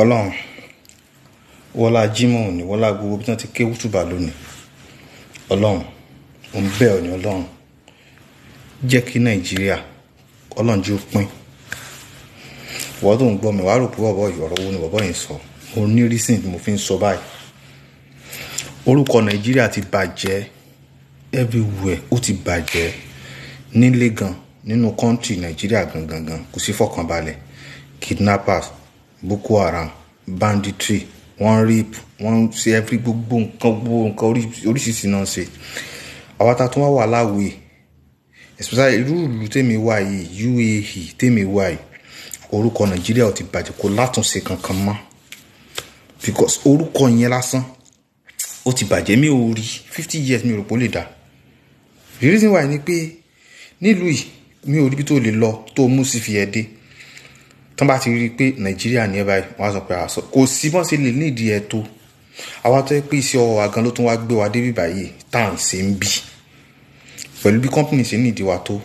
Ọlọ́run, wọlá Jímọ̀ òní, wọlá gbogbo bí wọ́n ti ké wútùbà lónìí. Ọlọ́run, mo ń bẹ̀ ọ́ ní Ọlọ́run. Jẹ́ kí Nàìjíríà, Ọlọ́run jẹ́ ó pín. Ìwọ tó ń gbọ́ mi, wàá rò pé bọ̀bọ́ yìí, ọ̀rọ̀ wo ni bọ̀bọ́ yìí ń sọ. Mo ní reason tí mo fi ń sọ báyìí. Orúkọ Nàìjíríà ti bàjẹ́ everywhere, ó ti bàjẹ́ nílé gan, nínú country Nàìjíríà gangan gan, kò sí fọkànbalẹ̀. Kidnappers, Boko Haram, banditry, wọ́n rape, wọ́n ṣe every gbogbo nǹkan oríṣiríṣi náà ṣe. Àwa ta tún wá wà láwèé, especially irú ìlú tèmi wà yìí, UAE tèmi wà yìí, orúkọ Nàìjíríà ò ti bàjẹ́, kò látúnṣe kankan mọ́. Because orúkọ yẹn lásán ó ti bàjẹ́. Mi ò rí 50 years, mi ò rò pé ó lè dà. The reason why ni pé nílùú yìí, mi ò rí bí tó lè lọ tó mú sí fi ẹ dé. Tán bá ti rí i pé Nàìjíríà ní ẹ báyìí, wọ́n á sọ pé àṣọ kò sí bọ́n ṣe lè nídìí ẹ tó. Àwa tó yẹ pé iṣẹ́ ọwọ́ wa gan ló tún wá gbé wa débi báyìí tá à ń ṣe ń bì. Pẹ̀lú bí company ṣe nídìí wa tó,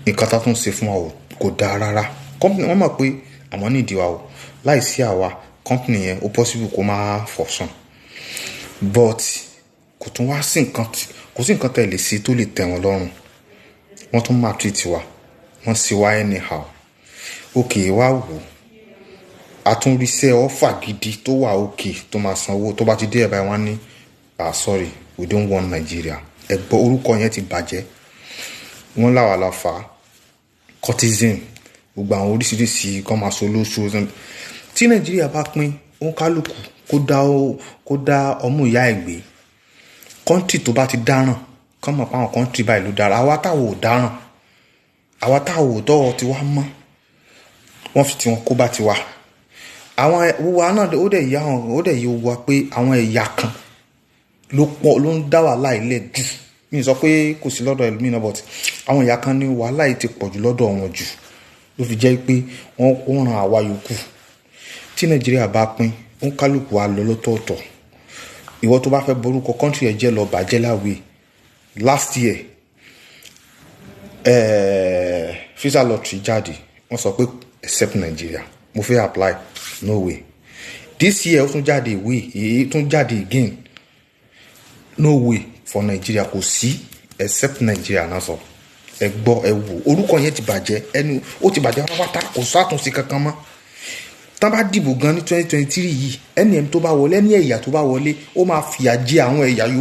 nǹkan tá tún ṣe fún wa kò dáa rárá. Company wọ́n mọ̀ pé àwọn nídìí wa o. Láìsí àwa, company yẹn ó possible kó máa function. But kò tún wá sí nǹkan, kò sí nǹkan tẹ́ lè ṣe tó lè tẹ́ wọn lọ́rùn. Wọ́n tún maltreat wa, wọ́n ṣe wá anyhow. Okay, wá wò, àtúnríṣẹ́ offer gidi tó wà okay, tó máa sanwó, tó bá ti dé ẹ̀ báyìí, wọ́n á ní, "Ah, sorry, we don't want Nigeria." Ẹ gbọ́, orúkọ yẹn ti bàjẹ́. Wọ́n láwa la fà á. Cultism, gbogbo àwọn oríṣiríṣi kan máa so lóṣù. Tí Nàìjíríà bá pín, òǹkálùkù kó dá ọmú ìyá ẹ̀ gbé. Country tó bá ti dáràn, kán mọ̀ pé àwọn country báyìí ló dára. Àwa táwa ò dáràn, àwa táwa ò tọ́wọ́ ti wá mọ́, wọ́n fi tiwọn kó bá tiwa. Àwọn wa náà, ó dẹ̀ yé àwọn, ó dẹ̀ yé wa pé àwọn ẹ̀yà kan ló pọ̀ ló ń dá wàhálà ilẹ̀ jù. Mi sọ pé kò sí lọ́dọ̀ ẹlòmíì náà, but àwọn ẹ̀yà kan ní wàhálà yìí ti pọ̀ jù lọ́dọ̀ wọn jù, ló fi jẹ́ pé wọ́n ó ran àwa yòókù. Tí Nàìjíríà bá pín, ó ń kálukú wa lọ lọ́tọ̀ọ̀tọ̀. Ìwọ tó bá fẹ́ borúkọ country ẹ̀ jẹ́, lọ bàjẹ́ láwìí. Last year, visa lottery jáde, wọ́n sọ pé except Nigeria. Mo fẹ́ apply, no way. This year ó tún jáde, ìwé èyí tún jáde again, no way for Nigeria, kò sí except Nigeria náà sọ. Ẹ gbọ́, ẹ wò, orúkọ yẹn ti bàjẹ́, ẹnu ó ti bàjẹ́ pátápátá, kò sátúnṣe kankan mọ́. Tán bá dìbò gan ní 2023 yìí, ẹni ẹni tó bá wọlé, ẹni ẹ̀yà tó bá wọlé, ó máa fìyà jẹ àwọn ẹ̀yà yòókù.